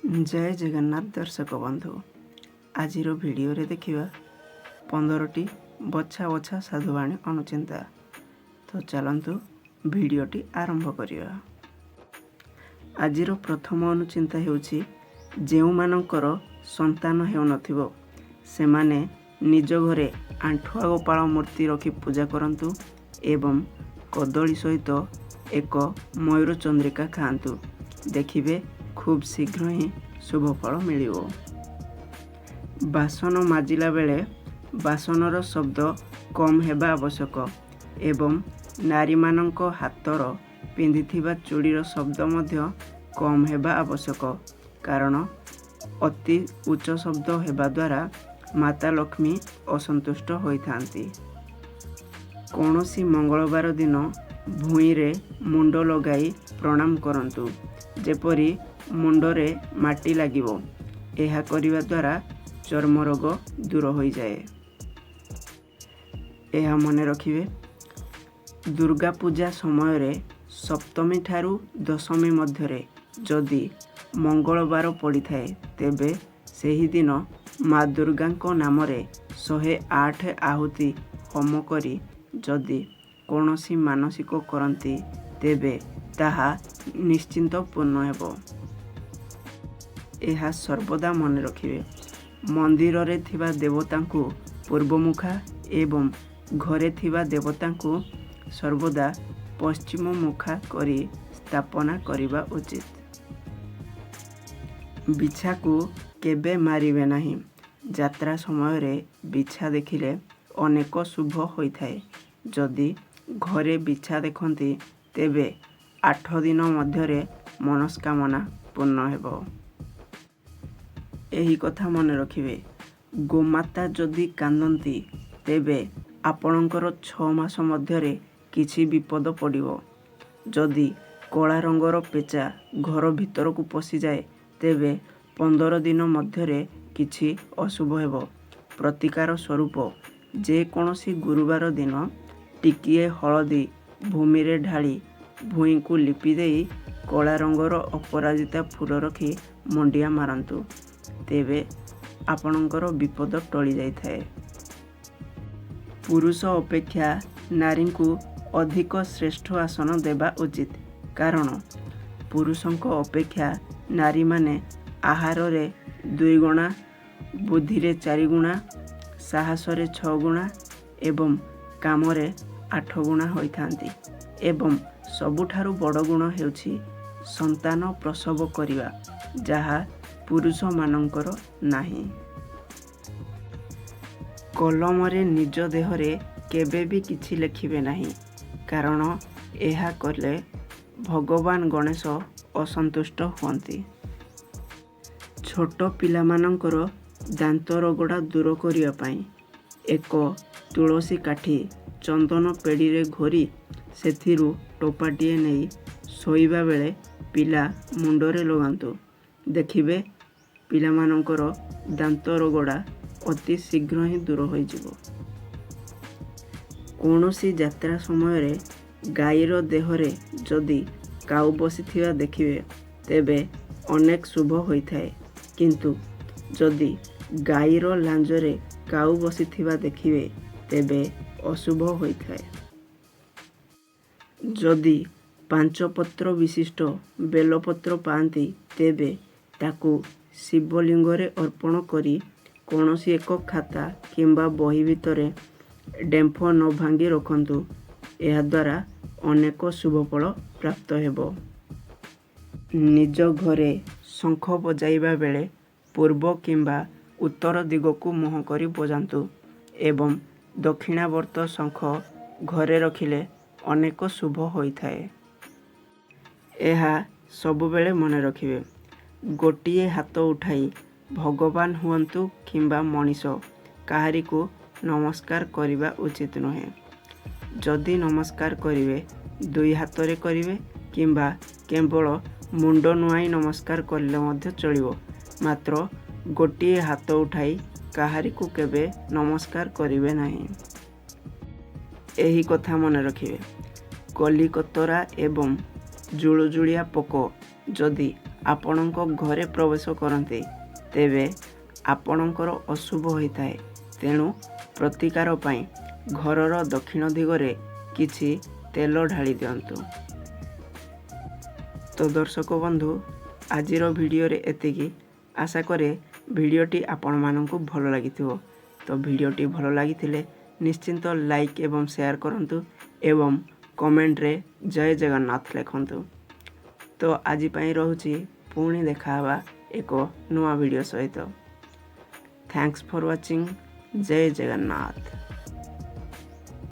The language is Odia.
ଜୟ ଜଗନ୍ନାଥ ଦର୍ଶକ ବନ୍ଧୁ, ଆଜିର ଭିଡ଼ିଓରେ ଦେଖିବା 15ଟି ବଛା ବଛା ସାଧୁବାଣୀ ଅନୁଚିନ୍ତା। ତ ଚାଲନ୍ତୁ ଭିଡ଼ିଓଟି ଆରମ୍ଭ କରିବା। ଆଜିର ପ୍ରଥମ ଅନୁଚିନ୍ତା ହେଉଛି, ଯେଉଁମାନଙ୍କର ସନ୍ତାନ ହେଉନଥିବ ସେମାନେ ନିଜ ଘରେ ଆଣ୍ଠୁଆ ଗୋପାଳ ମୂର୍ତ୍ତି ରଖି ପୂଜା କରନ୍ତୁ ଏବଂ କଦଳୀ ସହିତ ଏକ ମୟୂର ଚନ୍ଦ୍ରିକା ଖାଆନ୍ତୁ। ଦେଖିବେ ଖୁବ୍ ଶୀଘ୍ର ହିଁ ଶୁଭ ଫଳ ମିଳିବ। ବାସନ ମାଜିଲା ବେଳେ ବାସନର ଶବ୍ଦ କମ୍ ହେବା ଆବଶ୍ୟକ ଏବଂ ନାରୀମାନଙ୍କ ହାତର ପିନ୍ଧିଥିବା ଚୁଡ଼ିର ଶବ୍ଦ ମଧ୍ୟ କମ୍ ହେବା ଆବଶ୍ୟକ, କାରଣ ଅତି ଉଚ୍ଚ ଶବ୍ଦ ହେବା ଦ୍ୱାରା ମାତା ଲକ୍ଷ୍ମୀ ଅସନ୍ତୁଷ୍ଟ ହୋଇଥାନ୍ତି। କୌଣସି ମଙ୍ଗଳବାର ଦିନ ଭୂଇଁରେ ମୁଣ୍ଡ ଲଗାଇ ପ୍ରଣାମ କରନ୍ତୁ, ଯେପରି ମୁଣ୍ଡରେ ମାଟି ଲାଗିବ। ଏହା କରିବା ଦ୍ୱାରା ଚର୍ମ ରୋଗ ଦୂର ହୋଇଯାଏ। ଏହା ମନେ ରଖିବେ, ଦୁର୍ଗା ପୂଜା ସମୟରେ ସପ୍ତମୀ ଠାରୁ ଦଶମୀ ମଧ୍ୟରେ ଯଦି ମଙ୍ଗଳବାର ପଡ଼ିଥାଏ, ତେବେ ସେହିଦିନ ମା ଦୁର୍ଗାଙ୍କ ନାମରେ 108 ଆହୁତି ହୋମ କରି ଯଦି କୌଣସି ମାନସିକ କରନ୍ତି, ତେବେ ତାହା ନିଶ୍ଚିନ୍ତ ପୂର୍ଣ୍ଣ ହେବ। ଏହା ସର୍ବଦା ମନେ ରଖିବେ, ମନ୍ଦିରରେ ଥିବା ଦେବତାଙ୍କୁ ପୂର୍ବମୁଖା ଏବଂ ଘରେ ଥିବା ଦେବତାଙ୍କୁ ସର୍ବଦା ପଶ୍ଚିମ ମୁଖା କରି ସ୍ଥାପନା କରିବା ଉଚିତ। ବିଛାକୁ କେବେ ମାରିବେ ନାହିଁ। ଯାତ୍ରା ସମୟରେ ବିଛା ଦେଖିଲେ ଅନେକ ଶୁଭ ହୋଇଥାଏ। ଯଦି ଘରେ ବିଛା ଦେଖନ୍ତି, ତେବେ 8 ଦିନ ମଧ୍ୟରେ ମନସ୍କାମନା ପୂର୍ଣ୍ଣ ହେବ। ଏହି କଥା ମନେ ରଖିବେ, ଗୋମାତା ଯଦି କାନ୍ଦନ୍ତି ତେବେ ଆପଣଙ୍କର 6 ମାସ ମଧ୍ୟରେ କିଛି ବିପଦ ପଡ଼ିବ। ଯଦି କଳା ରଙ୍ଗର ପେଚା ଘର ଭିତରକୁ ପଶିଯାଏ, ତେବେ 15 ଦିନ ମଧ୍ୟରେ କିଛି ଅଶୁଭ ହେବ। ପ୍ରତିକାର ସ୍ୱରୂପ ଯେକୌଣସି ଗୁରୁବାର ଦିନ ଟିକିଏ ହଳଦୀ ଭୂମିରେ ଢାଳି ଭୂଇଁକୁ ଲିପି ଦେଇ କଳା ରଙ୍ଗର ଅପରାଜିତା ଫୁଲ ରଖି ମୁଣ୍ଡିଆ ମାରନ୍ତୁ, ତେବେ ଆପଣଙ୍କର ବିପଦ ଟଳି ଯାଇଥାଏ। ପୁରୁଷ ଅପେକ୍ଷା ନାରୀଙ୍କୁ ଅଧିକ ଶ୍ରେଷ୍ଠ ଆସନ ଦେବା ଉଚିତ, କାରଣ ପୁରୁଷଙ୍କ ଅପେକ୍ଷା ନାରୀମାନେ ଆହାରରେ 2 ଗୁଣା, ବୁଦ୍ଧିରେ 4 ଗୁଣା, ସାହସରେ 6 ଗୁଣା ଏବଂ କାମରେ 8 ଗୁଣା ହୋଇଥାନ୍ତି ଏବଂ ସବୁଠାରୁ ବଡ଼ ଗୁଣ ହେଉଛି ସନ୍ତାନ ପ୍ରସବ କରିବା, ଯାହା ପୁରୁଷମାନଙ୍କର ନାହିଁ। କଲମରେ ନିଜ ଦେହରେ କେବେ ବି କିଛି ଲେଖିବେ ନାହିଁ, କାରଣ ଏହା କଲେ ଭଗବାନ ଗଣେଶ ଅସନ୍ତୁଷ୍ଟ ହୁଅନ୍ତି। ଛୋଟ ପିଲାମାନଙ୍କର ଦାନ୍ତ ରଗଡ଼ା ଦୂର କରିବା ପାଇଁ ଏକ ତୁଳସୀ କାଠି ଚନ୍ଦନ ପେଡ଼ିରେ ଘୋରି ସେଥିରୁ ଟୋପାଟିଏ ନେଇ ଶୋଇବା ବେଳେ ପିଲା ମୁଣ୍ଡରେ ଲଗାନ୍ତୁ। ଦେଖିବେ ପିଲାମାନଙ୍କର ଦାନ୍ତ ରଗଡ଼ା ଅତି ଶୀଘ୍ର ହିଁ ଦୂର ହୋଇଯିବ। କୌଣସି ଯାତ୍ରା ସମୟରେ ଗାଈର ଦେହରେ ଯଦି କାଉ ବସିଥିବା ଦେଖିବେ, ତେବେ ଅନେକ ଶୁଭ ହୋଇଥାଏ, କିନ୍ତୁ ଯଦି ଗାଈର ଲାଞ୍ଜରେ କାଉ ବସିଥିବା ଦେଖିବେ, ତେବେ ଅଶୁଭ ହୋଇଥାଏ। ଯଦି 5 ପତ୍ର ବିଶିଷ୍ଟ ବେଲପତ୍ର ପାଆନ୍ତି, ତେବେ ତାକୁ ଶିବଲିଙ୍ଗରେ ଅର୍ପଣ କରି କୌଣସି ଏକ ଖାତା କିମ୍ବା ବହି ଭିତରେ ଡେମ୍ଫ ନ ଭାଙ୍ଗି ରଖନ୍ତୁ। ଏହାଦ୍ୱାରା ଅନେକ ଶୁଭଫଳ ପ୍ରାପ୍ତ ହେବ। ନିଜ ଘରେ ଶଙ୍ଖ ବଜାଇବା ବେଳେ ପୂର୍ବ କିମ୍ବା ଉତ୍ତର ଦିଗକୁ ମୁହଁ କରି ବଜାନ୍ତୁ ଏବଂ ଦକ୍ଷିଣାବର୍ତ୍ତ ଶଙ୍ଖ ଘରେ ରଖିଲେ ଅନେକ ଶୁଭ ହୋଇଥାଏ। ଏହା ସବୁବେଳେ ମନେ ରଖିବେ, ଗୋଟିଏ ହାତ ଉଠାଇ ଭଗବାନ ହୁଅନ୍ତୁ କିମ୍ବା ମଣିଷ, କାହାରିକୁ ନମସ୍କାର କରିବା ଉଚିତ ନୁହେଁ। ଯଦି ନମସ୍କାର କରିବେ, 2 ହାତରେ କରିବେ କିମ୍ବା କେବଳ ମୁଣ୍ଡ ନୁଆଇଁ ନମସ୍କାର କଲେ ମଧ୍ୟ ଚଳିବ, ମାତ୍ର ଗୋଟିଏ ହାତ ଉଠାଇ କାହାରିକୁ କେବେ ନମସ୍କାର କରିବେ ନାହିଁ। ଏହି କଥା ମନେ ରଖିବେ, କଲିକତରା ଏବଂ ଜୁଳୁଜୁଳିଆ ପୋକ ଯଦି ଆପଣଙ୍କ ଘରେ ପ୍ରବେଶ କରନ୍ତି, ତେବେ ଆପଣଙ୍କର ଅଶୁଭ ହୋଇଥାଏ। ତେଣୁ ପ୍ରତିକାର ପାଇଁ ଘରର ଦକ୍ଷିଣ ଦିଗରେ କିଛି ତେଲ ଢାଳି ଦିଅନ୍ତୁ। ତ ଦର୍ଶକ ବନ୍ଧୁ, ଆଜିର ଭିଡ଼ିଓରେ ଏତିକି। ଆଶା କରେ ଭିଡ଼ିଓଟି ଆପଣମାନଙ୍କୁ ଭଲ ଲାଗିଥିବ। ତ ଭିଡ଼ିଓଟି ଭଲ ଲାଗିଥିଲେ ନିଶ୍ଚିନ୍ତ ଲାଇକ୍ ଏବଂ ସେୟାର କରନ୍ତୁ ଏବଂ କମେଣ୍ଟରେ ଜୟ ଜଗନ୍ନାଥ ଲେଖନ୍ତୁ। ତ ଆଜି ପାଇଁ ରହୁଛି, ପୁଣି ଦେଖା ହେବା ଏକ ନୂଆ ଭିଡ଼ିଓ ସହିତ। Thanks for watching. Jay Jagannath.